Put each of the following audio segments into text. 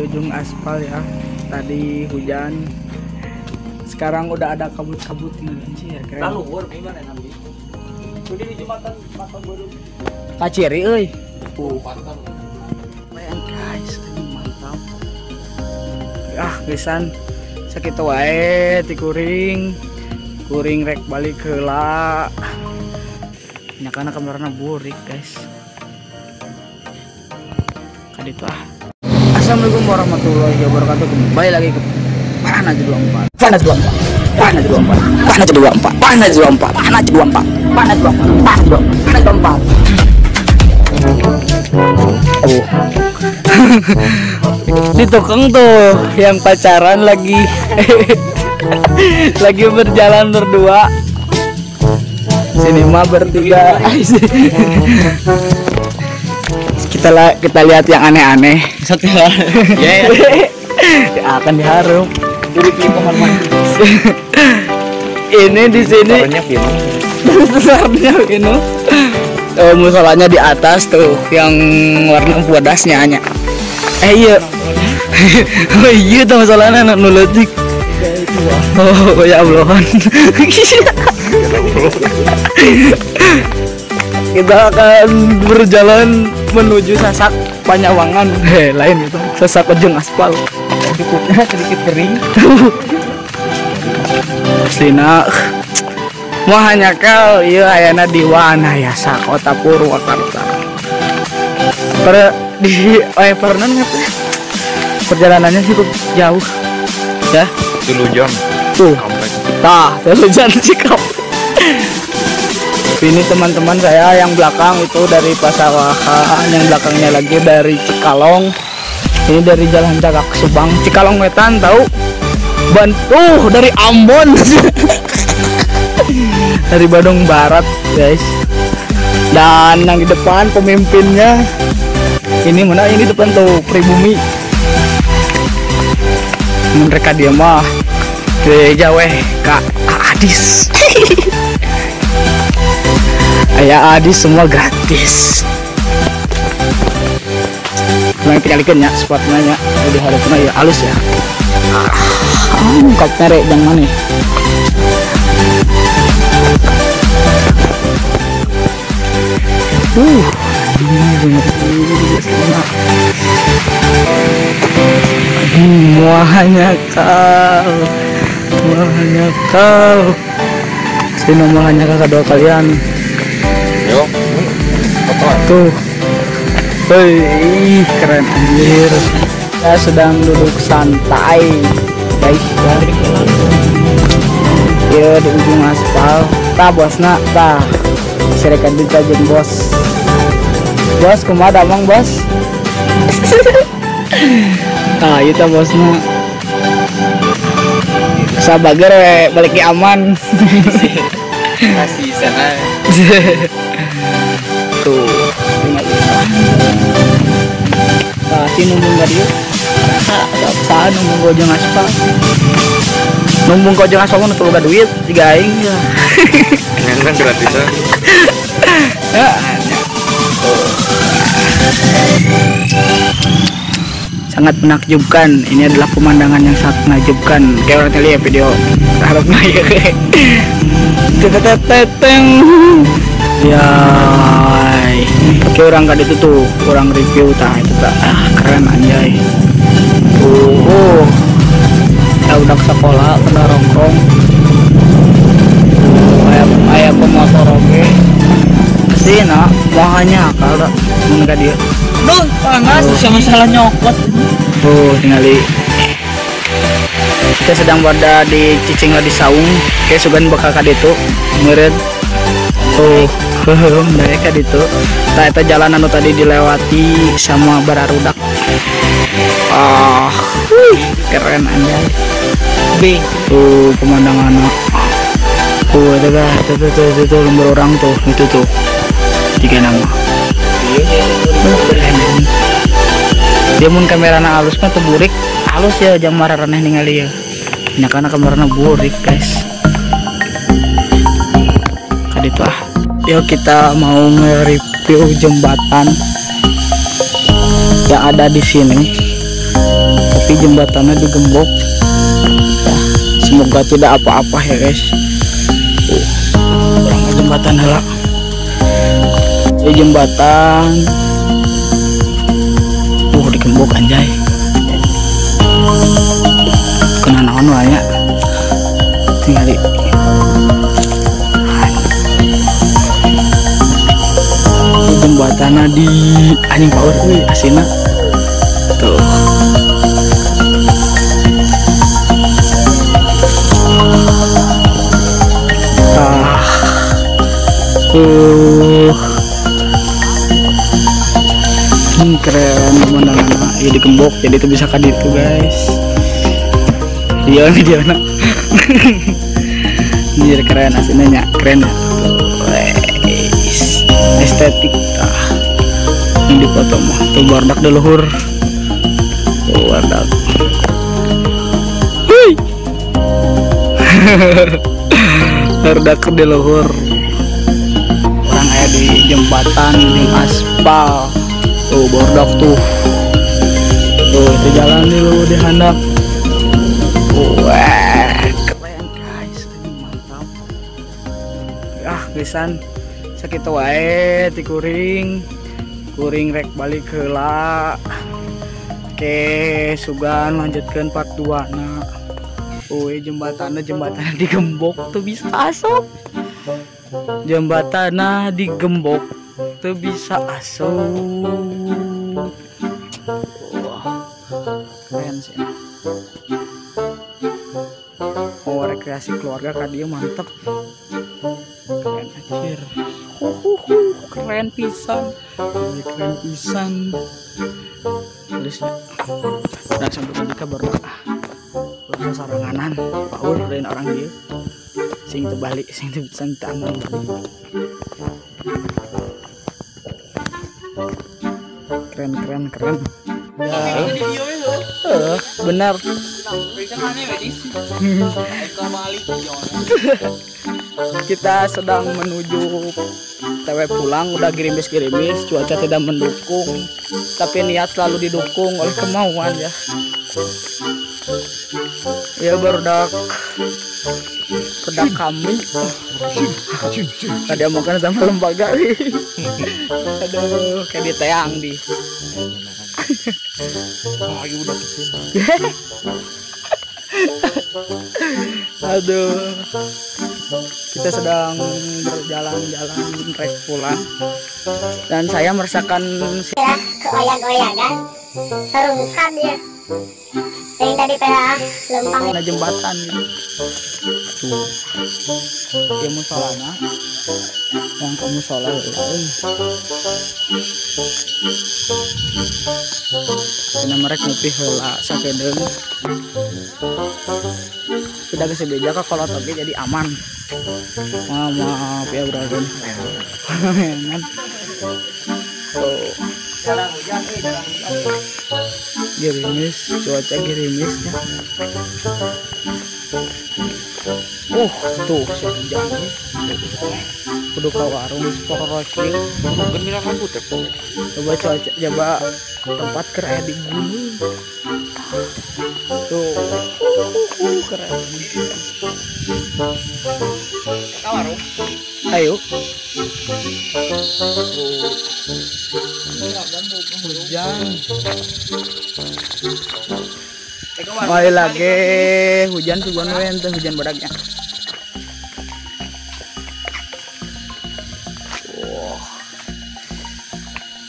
di ujung aspal ya. Tadi hujan, sekarang udah ada kabut-kabut nih, anjir keren. Lalu gimana nanti? Udah di jembatan mata baru. Kaciri euy. Lumayan guys, ini mantap. Ah, gesan sakitu wae ti kuring. Kuring rek balik heula. Nya kana kamerana burik guys. Kaditu ah. Assalamualaikum warahmatullahi wabarakatuh. Kembali lagi ke Panah 24. Panah 24. Panah 24. Panah 24. Panah 24. Panah 24. Panah 24. Panah 24. Panah 24. Oh. Di tukang tuh yang pacaran lagi lagi berjalan berdua. Sini mah bertiga. Kita lihat yang aneh-aneh. Ya, ya. Akan diharum. Ini di sini. Besarnya ini. Musolanya di atas tuh, yang warna bodasnya hanya. Iya. Oh iya tuh musolanya nu leutik. Oh ya Allah. Kita akan berjalan menuju Sasak Panyawangan. Lain itu Sasak ujung aspal. Cukupnya sedikit kering. Aslina mau hanya kau iya ayana di Wanayasa Kota Purwakarta. Per di pernah perjalanannya cukup jauh ya. 3 jam. Tuh. Tah, 3 jam sih kau. Ini teman-teman saya yang belakang itu dari Pasawahan, yang belakangnya lagi dari Cikalong. Ini dari Jalan Cagak Subang, Cikalong Wetan tahu? Bantuh dari Ambon. Dari Bandung Barat, guys. Dan yang di depan pemimpinnya ini mana? Ini depan tuh pribumi. Mereka dia mah gereja weh Kak Adis. Ayah Adis semua gratis. Nah, tinggalikeun nya spotnya nya di hareupeunna ya halus ya. Kop mere jang mana? Muahnya kau, muahnya kau. Sini muahnya kau kedua kalian. Yo, tuh, hei, keren anjir. Saya sedang duduk santai, guys. Ya di ujung aspal. Tah bosna, tah. Sirekan juga jeung bos. Bos kumaha damang bos? Nah, itu bosna. Sabager we balik ge aman. Kasih sana. Tuh, tah si numbung ka dieu. Saha numbung ka ujung aspal. Numbung ka ujung aspal mah teu boga duit siga aing ya. Kan gratisan. Ya. Sangat menakjubkan. Ini adalah pemandangan yang sangat menakjubkan. Kayak orang tadi ya video harapnya ya. Teteteteng. Ya. Kayak orang kali itu tuh, orang review tah itu tah. Ah, keren anjay. Tuh. Ya udah sekolah kena rongkrong. Aya pemotor oge. Kesini wahanya kalau mun ka dieu. Duh, panas sama salah nyokot. Tuh, tingali. Kita sedang berada di Cicing di Saung. Kayak sugan bakal ka ditu meureun. Tuh, mereka ditu. Tah eta jalan anu tadi dilewati sama bararudak. Ah, wih, keren anjay. B. Tuh pemandangan. Tuh, itu kan, itu lembur orang tuh, itu tuh. 3 nama. Keren. Dia mun kamerana halus mah teu burik, halus ya jang mararaneh ningali ya. Nya kana kamerana burik, guys. Kaditu ah. Yuk kita mau nge-review jembatan yang ada di sini. Jembatannya digembok ya, semoga tidak apa-apa ya guys. Orang jembatan heula. Di jembatan digembok anjay. Kena naon wae nya. Tinggali. Jembatanna di anjing power euy asina. Tuh. Keren pemandangannya. Ya digembok jadi itu bisa ka ditu guys. Video videona. Anjir keren aslinya nya, keren ya. Tuh, estetik tah. Ini dipoto mah tuh bardak di luhur. Tuh bardak. Hui. Bardak di luhur. Orang aya di jembatan jeung aspal. Tuh bordak tuh. Tuh itu jalan di luhur di handap. Wah, keren guys, ini mantap. Ah, gesan sakitu wae ti kuring. Kuring rek balik heula. Oke, sugan lanjutkeun part 2 na. Euy, jembatanna digembok tuh bisa asup. Jembatanna digembok tuh bisa asup. Wah, keren sih. Mau rekreasi keluarga ka dieu mantep. Keren anjir. Keren pisan. Keren pisan. Terusnya. Dan sampai ketika baru saranganan paur lain orang dieu. Sing teu balik, sing teu bisa teu aman balik. Keren keren keren. Ya. Benar. Kita sedang menuju TW pulang, udah gerimis-gerimis, cuaca tidak mendukung, tapi niat selalu didukung oleh kemauan ya. Ya barudak pedak kami. Tadi makan sama lembaga nih. Aduh, kayak di teang di. Aduh, kita sedang berjalan-jalan rek pulang dan saya merasakan ya, keoyak-oyakan serungkan ya. Yang tadi pada lempang ada jembatan gitu. Tuh, ya musolana, yang ke musola euy. Karena mereka ngopi heula sakedeung. Tidak geus beja ka kolot oge jadi aman. Maaf ya brother. Tuh. Gerimis, cuaca gerimisnya. Tuh si hujan. Kudu ka warung sport kieu. Coba cuaca coba tempat keren di gunung. Tuh, keren. Ka warung. Ayo. Hujan. Balik lagi hujan sugan we teh hujan badagnya. Wah.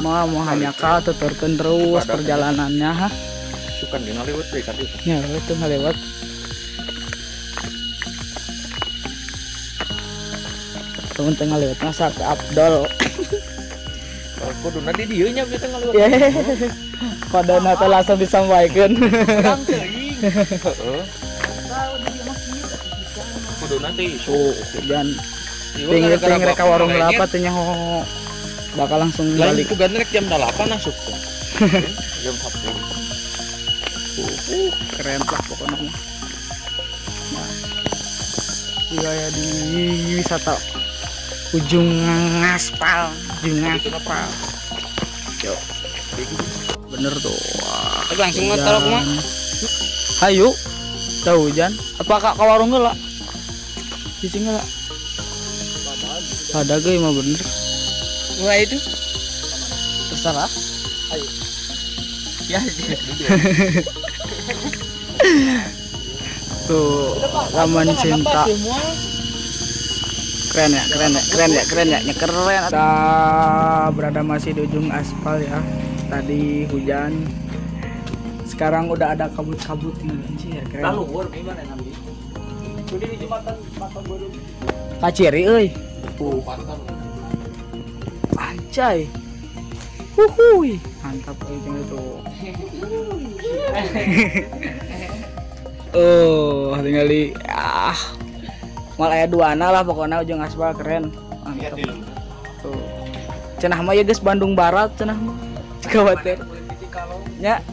Mau hanya ka tuturkeun terus perjalanannya ha. Sukan di ngalewat deui ka dieu. Ya, itu ngalewat. Temen teh ngalewat masa ke Abdol. Kuduna di dieu nya kitu ngalewat. Kodona teh langsung disampaikan. Kurang teuing. Heeh. Kuduna teh hujan. Ting rek ka warung berapa teh nyaho. Bakal langsung balik. Ku rek jam 8 asup. Jam 1. Keren lah pokoknya. Nah, wilayah di wisata ujung aspal, ujung aspal. Yuk. Bener tuh. Wah, langsung motor aku mah. Hayu. Tahu hujan. Apa kak ka warung heula? Cicing heula. Ada ge mah bener. Wah itu. Terserah. Ayo. Ya. Tuh, Taman Cinta. Keren ya, keren ya, keren ya, keren ya, keren. Kita berada masih di ujung aspal ya. Tadi hujan. Sekarang udah ada kabut-kabut nih, anjir, keren. Lalu gimana nanti? Udah di jembatan mata baru. Kaciri euy. Anjay. Huhuy. Mantap euy itu. Oh, tinggal di mal aya duana lah pokoknya ujung aspal keren. Mantap. Tuh. Cenah mah ya geus Bandung Barat cenah mah. Khawatir. Nya.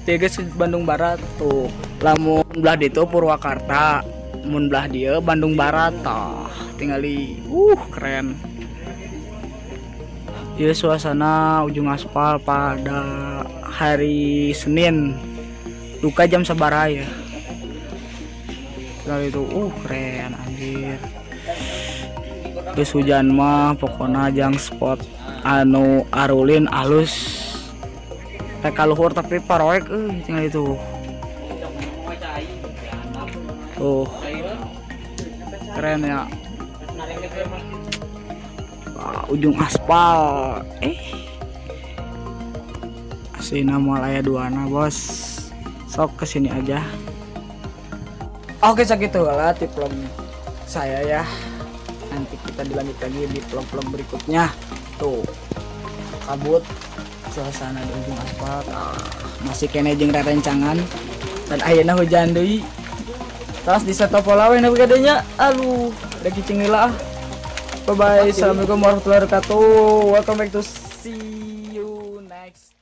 Ya geus Bandung Barat tuh. Lamun belah ditu Purwakarta, mun belah dieu Bandung Barat tah. Tinggali keren. Ya suasana ujung aspal pada hari Senin. Duka jam sabaraha ya. Kali itu keren anjir. Terus hujan mah pokoknya jang spot anu arulin alus. Rek kaluhur tapi paroek tinggal itu. Tuh. Keren ya. Wah, ujung aspal. Asina moal aya duana, bos. Sok kesini aja. Oke, segitu lah vlog saya ya. Nanti kita dilanjut lagi di vlog-vlog berikutnya. Tuh. Kabut suasana di ujung aspal. Masih kene jeung rerencangan. Dan ayeuna hujan deui. Terus di stop pola we nepi kadenya. Aduh, udah kicing heula ah. Bye bye. Assalamualaikum warahmatullahi wabarakatuh. Welcome back to see you next.